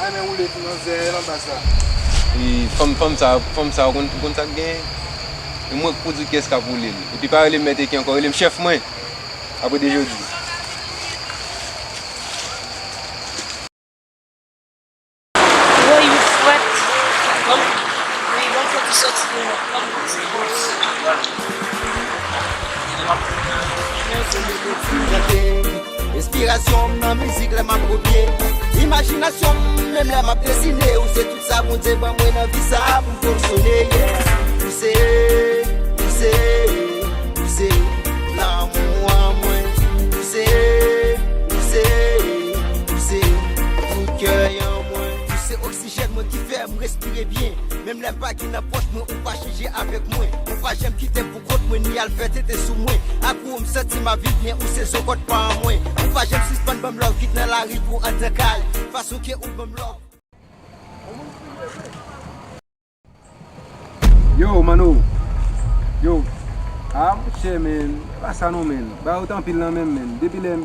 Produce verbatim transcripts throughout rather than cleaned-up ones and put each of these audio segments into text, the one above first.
Sa men woule tou nan zè nan baz la. E fanm, fanm sa, fanm sa, ou konn, ou konn sa k genyen? E mwen k pou di kiyès k ap woule l. Epi pa rele m Mèt Eki ankò, rele m chèf mwen. Apre de jodi. Woy, ou frèt. Ban m, wi, ban m fè ti sòti deyò. Ban m fè ti pòz. Enspirasyon m nan mizik lè m ap kopye. Imajinasyon m menm lè m ap desine. Ou se tout sa Bondye ban mwen nan vi sa pou m fonksyone, yeah. Ou se, ou se, ou se lanmou an mwen. Ou se, ou se, ou se tout kè an mwen. Ou se oksijèn mwen ki fè m respire byen. Menm lè m pa gen nan pòch mwen, ou pa chanje avèk mwen. Ou pa janm kite m pou kont mwen, ni al fè tete sou mwen. Ak ou, m santi m ap viv byen, ou se zokòt pa an mwen. Ou pa janm sispann ban m love, kit nan lari pou antan kay. Fason ke ou ban m love. Yo, mano. Yo. Ah, monchè, men. E pa sa non, men. Ba yo t anpil nan men, men. Depi lè,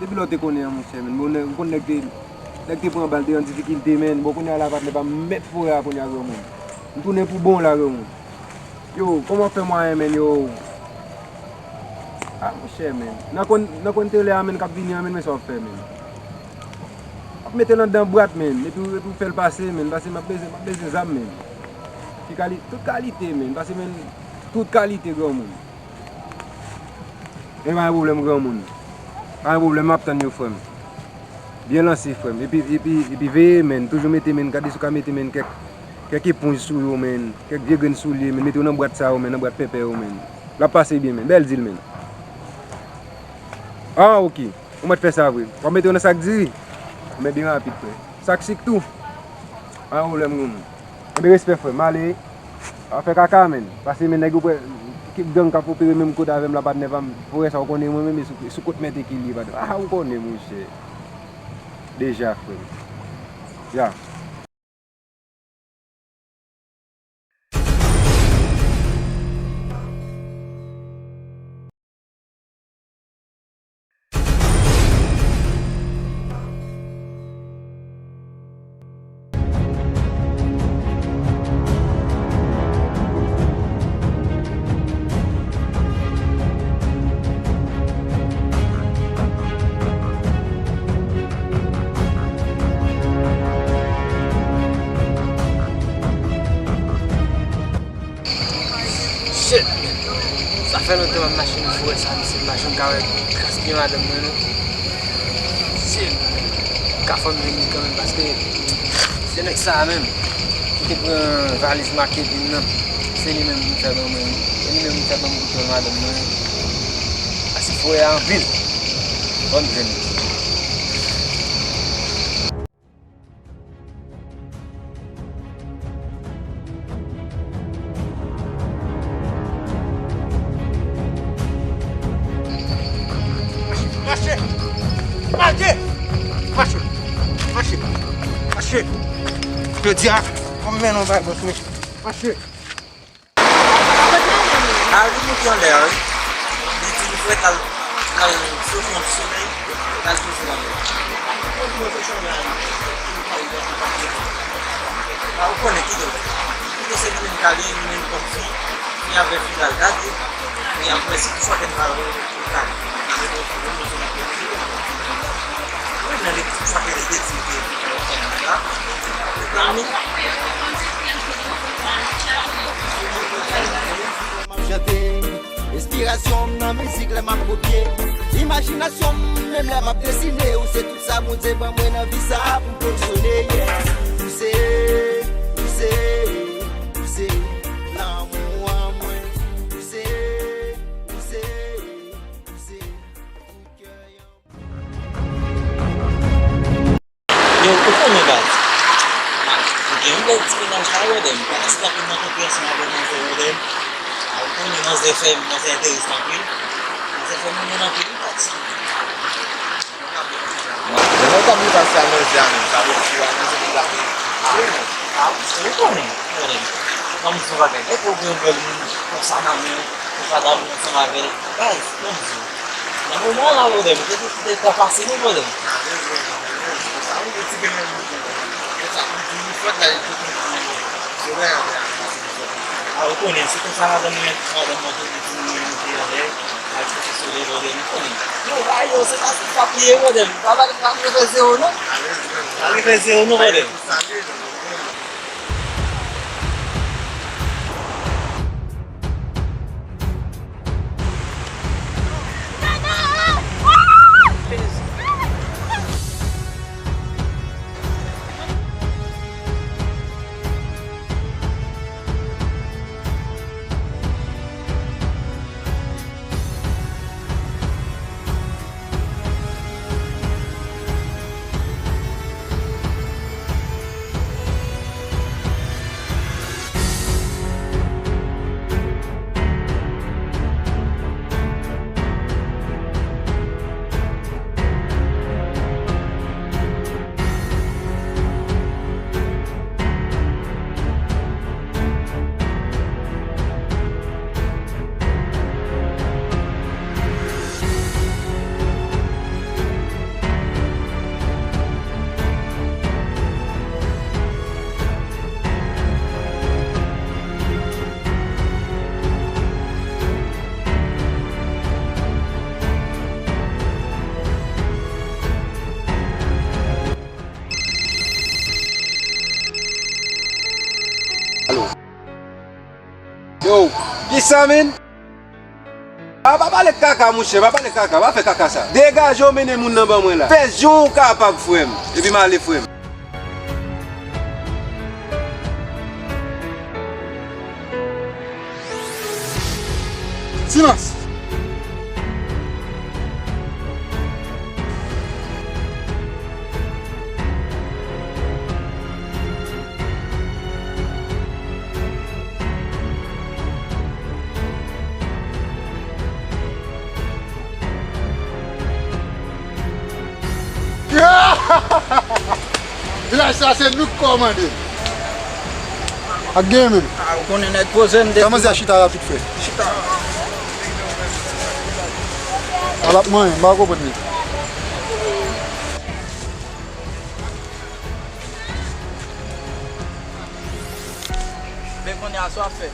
depi lè w te konnen an, monchè, men. Bon, nèg, ou konn nèg te, nèg te pran bal, te an difikilte, men. Bon, kounye a la, patnè pa m mèt forè a, kounye a, granmoun. M tounen pou bon la, granmoun. Yo, kòman w ap fè mwayen, men, yo? Ah, monchè, men. Nan konn, nan konn te lè a, men, k ap vini an, men, men sa w ap fè, men. W ap mete l anndan bwat, men. Epi, epi w fè l pase, men. Pase m ap bezwen, m ap bezwen zam, men. Ki kali-, tout kalite, men. Pase, men, tout kalite, granmoun. E pa gen pwoblèm, granmoun. Pa gen pwoblèm, m ap tann yo, frè m. Byen lanse, frè m. Epi, epi, epi veye, men. Toujou mete, men. Gade si w ka mete, men, kèk, kèk eponj sou yo, men. Kèk vye grenn soulye, men. Mete yo nan bwat sa yo, men. Nan bwat pèpè yo, men. L ap pase byen, men. Bèl dil, men. Ah, ok. Ou mèt fè sa vre. W ap mete yo nan sak diri. Men byen rapid, frè. Sak sik tou. Pa gen pwoblèm, granmoun. Enben, respè, frè m. Ale. Pa fè kaka, men. Pase, men, nèg yo prè, ekip gang k ap opere menm kote avè m la, patnè pa m. Forè sa, ou konnen, mwen menm, e sou, sou kot mèt ekilib, patnè. Ah, ou konnen, monchè. Deja, frè m. Ya. Shit, man. Sa fè lontan m ap mache nan forè sa, mesye, m pa janm ka wè tras pye madanm mwen, non. Shit, man. M ka fè m jwenn li kanmenm, paske se nèg sa a menm ki te pran valiz Marc Kevin nan. Se li menm ki fè ban mwen, se li menm ki fè ban m kontwòl madanm mwen. Paske forè a anpil. Ban m jwenn li. Mache! Mache! Mache! Mache! Mache! Jodi a, fò m mennen w bay bòs, mesye. Mache! Al li moute anlè a, wi. Li di li prèt al, al soufle yon ti solèy, al poze l anlè. A, ou konnen kidonk. Kidonk se li menm k ale, li menm kòm fi, li avè fi l al gade, e apre si tout sa ke n pa wè, li kale. Chante, enspirasyon m nan mizik lè m ap kopye. Imajinasyon m menm lè m ap desine. Ou se tout sa Bondye ban mwen nan vi sa a pou m fonksyone, yeah. Ou se, ou se, ou se lanmou an mwen. Ou se, ou se, ou se tout kè an Yo, ou konnen baz. Ou gen yon bèl ti mennaj la, Rodem. Pandan se tan ke m rankontre ansanm avèk manzè Rodem. A, ou konnen manzè fè m, manzè enterese m anpil. Manzè fè m renmen l anpil, wi, baz. Lè mwen t ap li pase a manzè a menm, sa vle di a manzè ki la menm. A, ou konnen, Rodem. Kòm si w pa gen, epi w gen yon bèl moun konsa nan men w, ou pa dòmi ansanm avè l. Baz, ban m di w. Nan moman an la, Rodem, te, te, te, te pase nou, Rodem. Sa vle di, sa vle di, sa vle di, ti grenn moun. Sa pou di li fèt la, li te konn pou se bagay la. A, ou konnen, se konsa madanm mwen, madanm mwen te di mwen, mwen te anlè, al chèche solèy, lòdè, nou konnen. Yo, ba yo, se pa sou papye, brother. Pa, pa, pa rive zewo, non. Pa rive zewo, non, brother. Alo. Yo, kisa, menn? A, pa pale kaka, monchè, pa pale kaka, pa fè kaka sa. Degaje w, mennen moun nan ban mwen la. Fè jan w kapab, frè m. Epi m ale, frè m. Silans! Vilaj sa se nou k kòmande. Ak gen menm. A, ou konnen nèg poze m depi. Kòman se a chita la tout fè? Chita. A l ap manyen, m pa konprann li. Men kounye a sa w ap fè.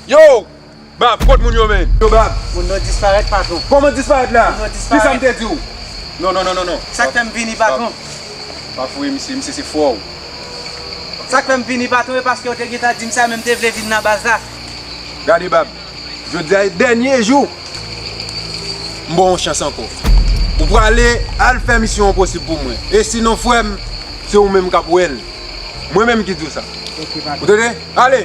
Yo! Bab, kot moun yo, menn? Yo, Bab. Moun yo disparèt, patwon. Kòman disparèt la? Moun yo disparèt. Kisa m te di w? Non, non, non, non, non. Sa k fè m vini, patwon? Pa foure misye, misye se frè w. Sa k fè m vini, patwon, e paske yo te gentan di m sa, men m te vle vin nan baz la. Gade, Bab. Jodi a e dènye jou. M ba w yon chans ankò. Ou prale al fè misyon an posib pou mwen. E sinon, frè m, se ou menm k ap wè l. Mwen menm ki di w sa. Ok, patwon. Ou tande? Ale!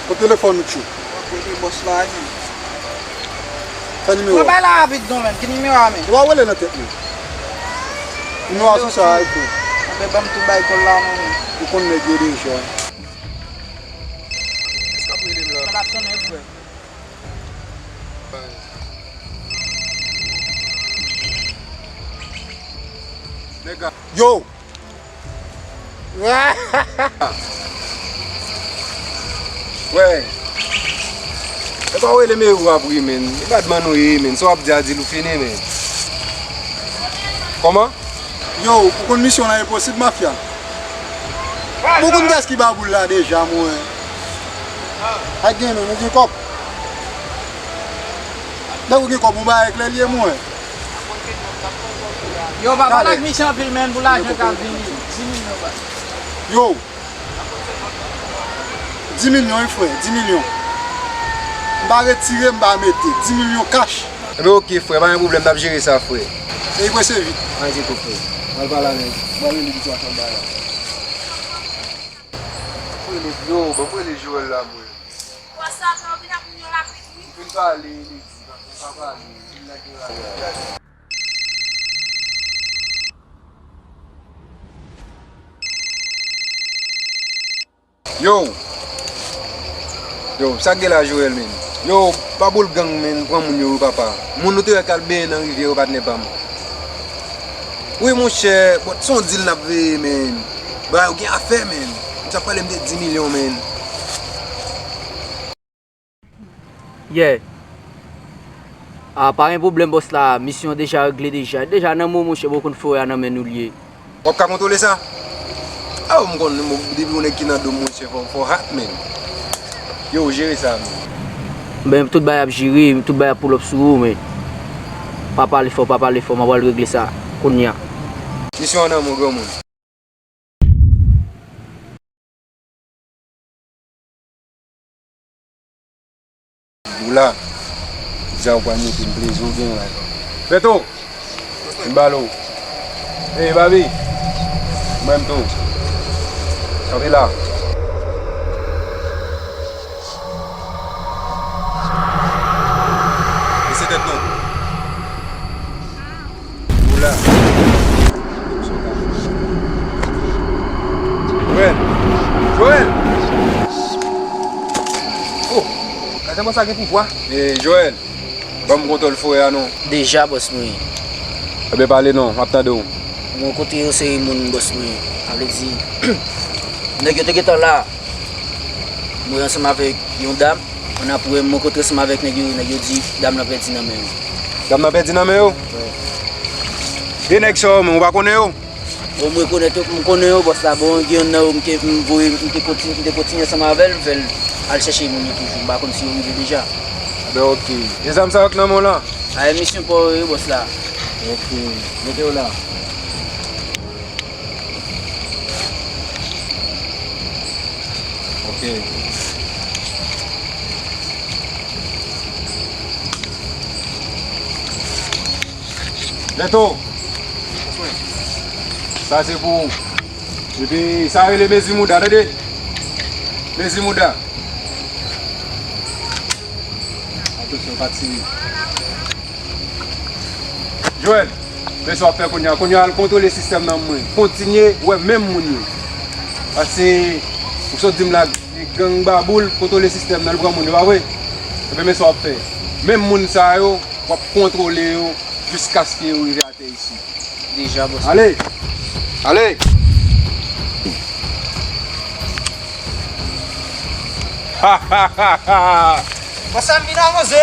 Kot telefòn ou, tchou? Kote bòs la, men. Fè nimewo a. Mwen bay la avèk non, men. Ki nimewo a, men? Ou pa rele nan tèt mwen. Nimewo a sou sa a, wi. Anben, ban m tou bay kòl la, non, men. Ou konn nèg yo deja. Èske ap rele m la? Kòl ap sonnen, frè. Yo! Wè! E pa w rele men ou ap ri, men. E badman ou ye, men. Sa w ap di a, di l ou fini, men. Kòman? Yo, ou konn misyon lan enposib, mafya? Ou konn kiyès ki ba boul la deja, mwen? Ak gen menm, ou gen kòb? Lè ou gen kòb, ou bay eklè li ye, mwen. Yo, pa pale ak misye anpil, menn, pou lajan k ap vini. Dis milyon, baz. Yo. Dis milyon, wi, frè, dis milyon. M pa retire, m pa mete. Dis milyon kach. Enben, oke, frè, pa gen pwoblèm, n ap jere sa, frè. E prese vit. Pa enkyete, frè. M al pale a nèg. M al rele li pou sa bay la. Yo, ban m rele Joel la, mwen. What's up, yo, vin ak moun yo la, wi. M fin pale, li di, m pa pale, m fin lage raga. Yo! Yo, sa k gen la, Joel, menn? Yo, pa boul gang, menn, pran moun yo, wi, papa. Moun nou te wè k al benyen nan rivyè yo, patnè pa m. Wi, monchè, but se yon dil n ap veye, menn. Bagay yo gen afè, menn. Misye ap pale m de dis milyon, menn. Yeah. Ah, pa gen pwoblèm, bòs la. Misyon deja regle deja. Deja nan men w, monchè, bon, konn fè a nan men nou l ye. W ap ka kontwole sa? Ah, m konn, m, depi yon nèg ki nan do m, monchè, fò, fò hat, menn. Yo, jere sa, menn. Ben, tout bagay ap jere, tout bagay ap pull up sou ou, men pa pale fò, pa pale fò, m ap al regle sa kounye a. Misyon an nan men w, granmoun. Ou la, deja ou pral mete m plezi w gen la. Beto, m balo. Ey, Babi, mwen m tou. Kanpe la. Bese tèt nou. Ou la. Joel! Joel! Oh! Gade mwen sa gen pouvwa. Eh, Joel, ban m kontwòl forè a non. Deja, bòs mwen. Ebyen, pale non, m ap tande w. Mwen rankontre yon seri moun, bòs mwen. Sa vle di, nèg yo te gentan la. Mwen ansanm avèk yon dam, annapre m rankontre ansanm avèk nèg yo, nèg yo di dam nan pèdi nan men yo. Dam nan pèdi nan men yo? Wi. De nèg sa yo menm, ou pa konnen yo? Bon, m rekonèt yo, m konnen yo, bòs la, bon, gen youn nan yo, m te, m voye, m te kontinye, m te kontinye ansanm avè l, m fè l al chèche moun yo toujou, m pa konn si yo rive deja. Ebyen, oke. Gen zam sa yo k nan men w lan? A, e misyon pa w yo, bòs la. Oke, mete yo la. Ok. Beto. Sa se pou ou. Epi sa rele mezi mouda, tande? Mezi mouda. Atansyon, pa tire. Joel, men sa w ap fè kounye a. Kounye a, al kontwole sistèm nan mwen. Kontinye wè menm moun yo. Paske, ou sot di m la, gang Baboul kontwole sistèm nan, li pran moun yo, pa vre? Ebyen, men sa w ap fè. Menm moun sa yo, w ap kontwole yo jiskaske yo rive atè isi. Deja, bòs. Ale! Ale! Bòs la, m vin avanse.